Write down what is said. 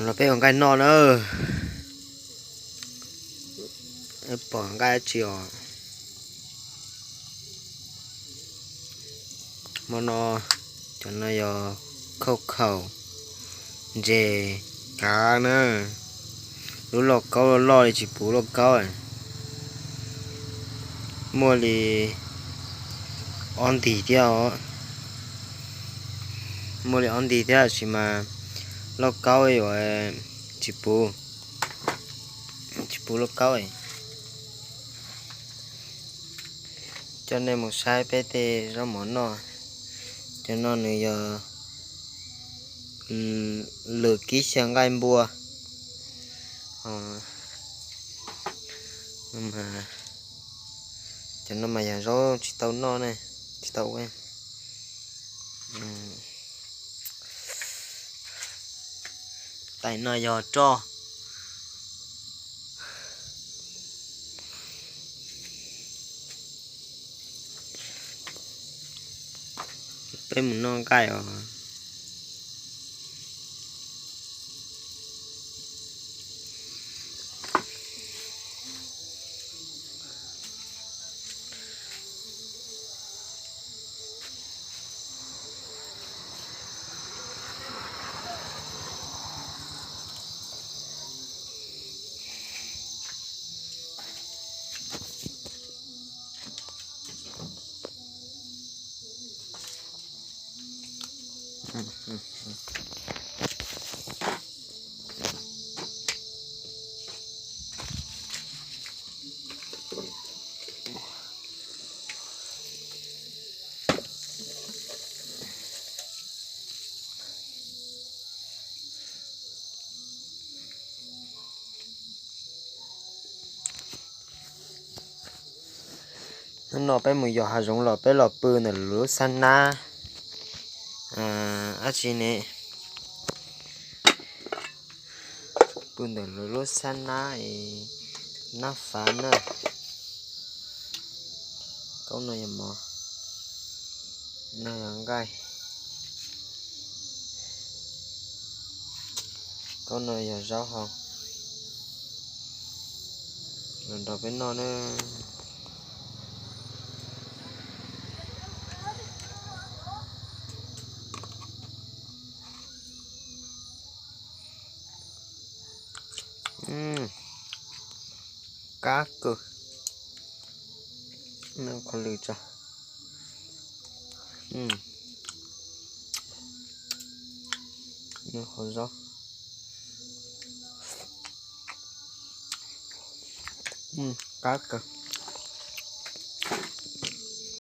Los peb ua nqaij noj na. Pom nqaij dab tsi os? Hmo no, cov no yog khauj khaum, ntses, kav na. Lub lauj kaub loj loj li tsis puv lauj kaub. Muaj li ob ntis thiab os. Muaj li ob ntis thiab tab sis mas lauj kaub yuav tsis puv, tsis puv lauj kaub. Coj nej mus saib peb tej zaub mov noj. Cov no nws yog lwm kib xyaw nqaij npua. Cov no mas yog zaub tsis tau noj ne, tsis tau ua. Tais no yog roj. Peb mus noj nqaij os. Hnub no peb mus yos hav zoov los peb los pw ntawm lub xab nab, dab tsi ne, pw ntawm lub xab nab, nab fav na. Kaub no yog mov, no yog nqaij, kaub no yog zaub hau. Los nrog peb noj na. Kab kawg, noj qhov lwm tso. Noj qhov zaub, kab kawg.